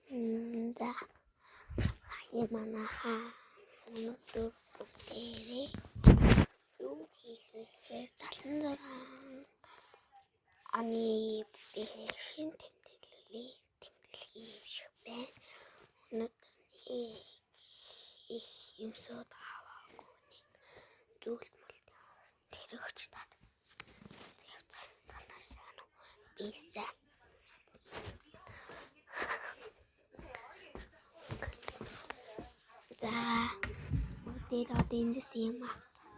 За манайхаа өнөөдөр бүгдээрээ юу хийх вэ гэхээр 76 оны бүгдээрээ шинэ тэмдэглэлийг тэмдэглэх юм шиг байна. Өнөөдөр нэг их юмсууд аваагүй нэг зүйл мөлт тэрэгч тань. Явцгаа та нар сайн уу? Би сайн. За бүгдээр одоо эндээс юм авцаа.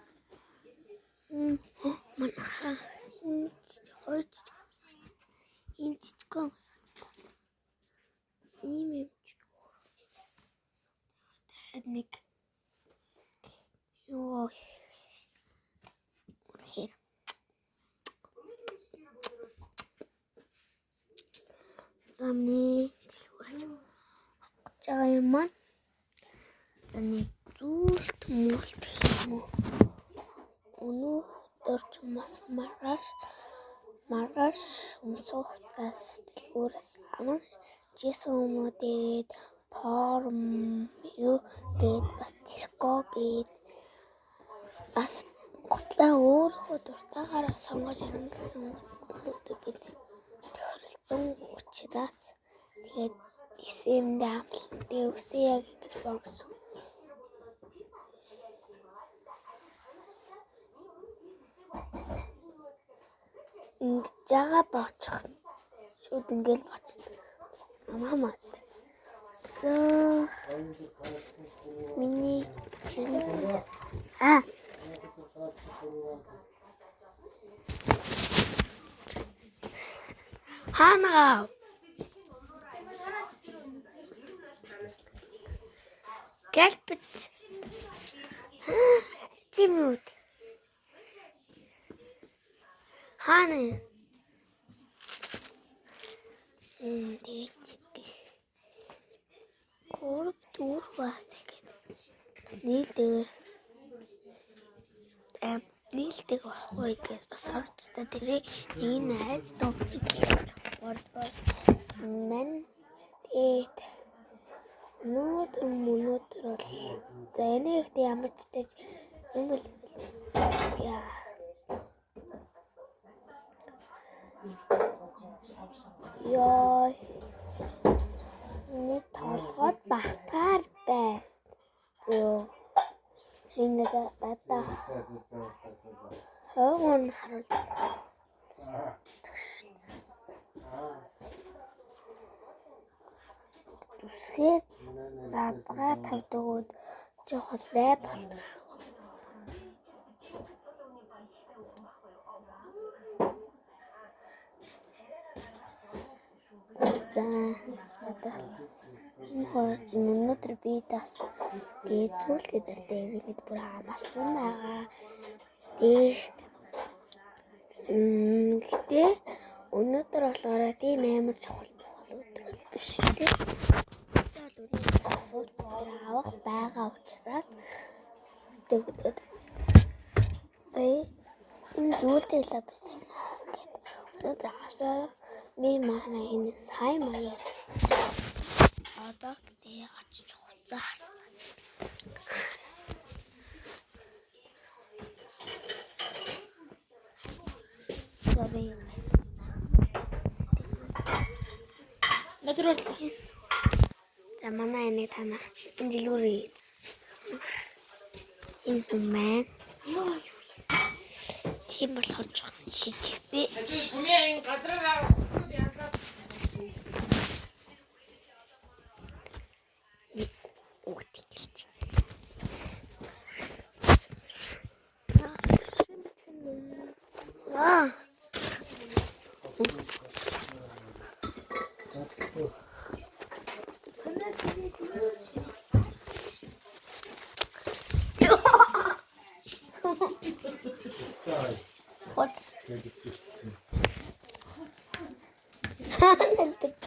Манайхаа энэ хоёр жижиг өмсөрч. Ийм жижиг өмсөрч таарна. Ийм юм жижиг. Дахиад нэг юу үнэхээр замны дэлгүүрс авах гэж байгаа юм маань. За нэг зүйлт мүлт юм уу? Өнөөдөр ч бас маргааш өмсөх хувцас дэлгүүрээс авна. Жисэн хүмүүдээд форм юу гээд бас тэрко гээд бас гутлаа өөрийнхөө дуртайгаараа сонгож авна гэсэн өнөөдөр бид тохиролцсон учраас тэгээд эсэмдээ амтлан тэгээ үсээ яг ингэж бонгосон. Ингэж жага бочих. Шууд ингээл бочих. Амаамаас. За миний чинь хаана гэлбэт тийм үү хаана тэгээд 3 4 бас тэгээд бас нийлдэг нийлдэг ахгүй гэж бас орцтой тэрийг нэг найз догцсон болж мань тэгээд өнөөдөр бол за энийг ихтэй ямар ч тааж юм бол яа ёо нэг толгойд багтаар бай. Зөө. Шинэ дадаа хойгон харуул. Зүсгээ задгаа тавьдаг үүд жоохон лай болдог шүү. За одоо энэ хорж өнөөдөр би бас гээд зүйлтэй дээр ингээд бүр амалцсан байгаа. Тэгээд гэтээ өнөөдөр болохоор тийм амар чухал өдөр бол биш тийм. Тэгээд өнөөдөр хувцас авах байгаа учраас тэгээд за энэ зүйлтэй л бас ингээд өнөөдөр авсан би манай энэ сайн маягаар одоо тэгээ очиж хуцаа харцгаа. За би өнөөдөр бол за манай энийг танах энэ дэлгүүрээ энэ хүн маань ёо тийм болохоор жоохон шижигтэй. Энэ газраараа яасан нэг үгт хэлж. Аа. What? Нэлтэрч.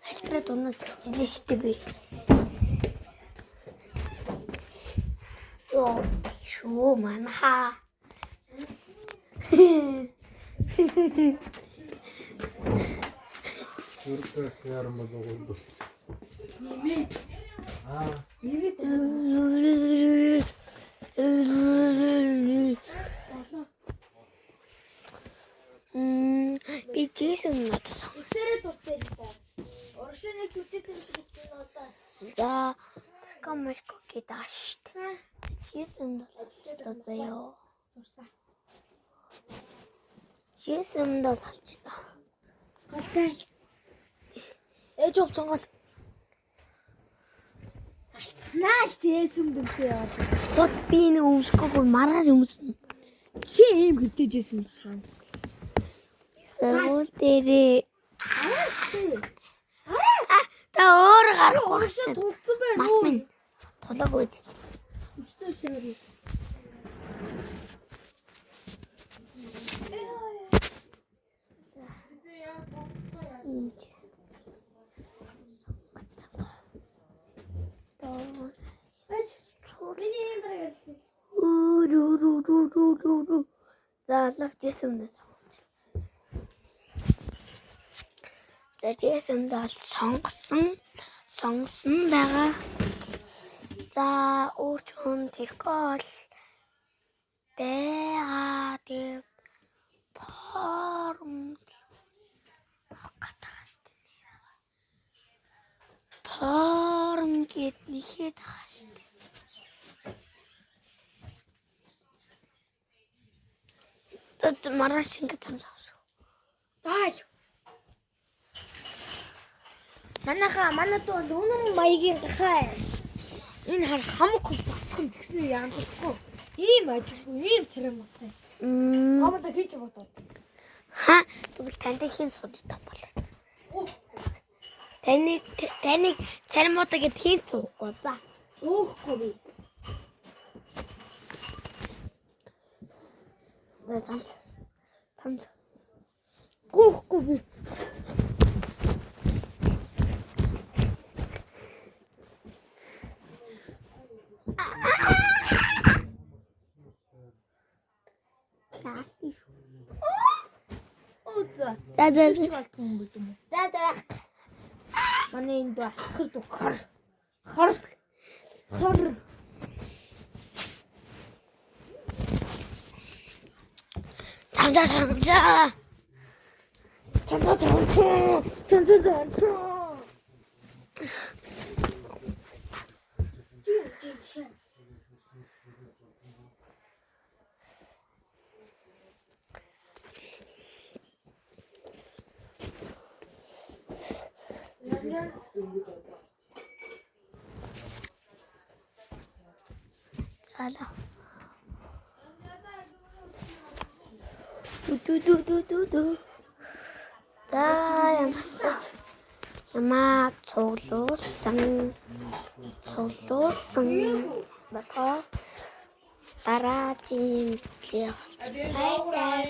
Хальтраад унаад хичээлээ шүү дээ би. Йоо, шүү манхаа. Зүрхээс яран болов уу? Нэмээ. Аа. Нэмээд. Би Джейсон надад. Үсээрээ дуртай юм да. Урагшаа нэг зүтээ зэрэг гэсэн одоо. За, Камерко гэдэг ааш шүү дээ. Джейсон бол заяа. Зурсаа. Джейсон бол олчлоо. Голтой. Ээж хувцонгол. Алдснаа л жээсэм дэмсээ яваад. Хуц би нэг өмсөхгүй маргааш өмснө. Чи ийм гэрдэж жээсэн хаан. Сургууль дээрээ та өөр гарахгүй Урагшаа чинь. тулцсан байна Мас уу? минь тулаг үзэж. Өстөө шаарь. Ийм ч. Сонгоцгоо. Доо. Миний юм бараг ялсан. Өрөөрөөрөөрөөрөө. За лав Джейсондоо сонгоч. За Джейсондоо бол сонгосон. Сонгосон байгаа. За өөр ч хүн тэрхүү бол байгаа. Тэгээд форм авах гэдэг шүү дээ. Форм гэд нэхэд байгаа шүү дээ. Тэт маргааш ингэ цамц авах шүү. За л. Манайхаа манай дүү бол үнэн маягийн гахаа. Энэ хар хамаг хувц асах нь тэгснээр янзлахгүй. Ийм ажилгүй, ийм царай муутай. Томлоо хийж бодоо. Ха тэгвэл тантай хэн судыг том болоод. Таны таныг царим муутай гэд хэн суухгүй за. Өөхгүй би. За цамц. Цамц. Гүйхгүй би. Заалт шүү. Оо за. За за. Болтон юм бэ юм уу? За за. Манай энэ дүү алцхар дүү хор. Хор. Хор. Цамцаа цамцаа. Чанча чанча. Чанча чанча. Чи чи шаа. Заалаа. Ду ду ду ду ду. За ямарч ямаа цуглуулсан цуглуулсан болоо дараагийн бичлэг Баярлалаа.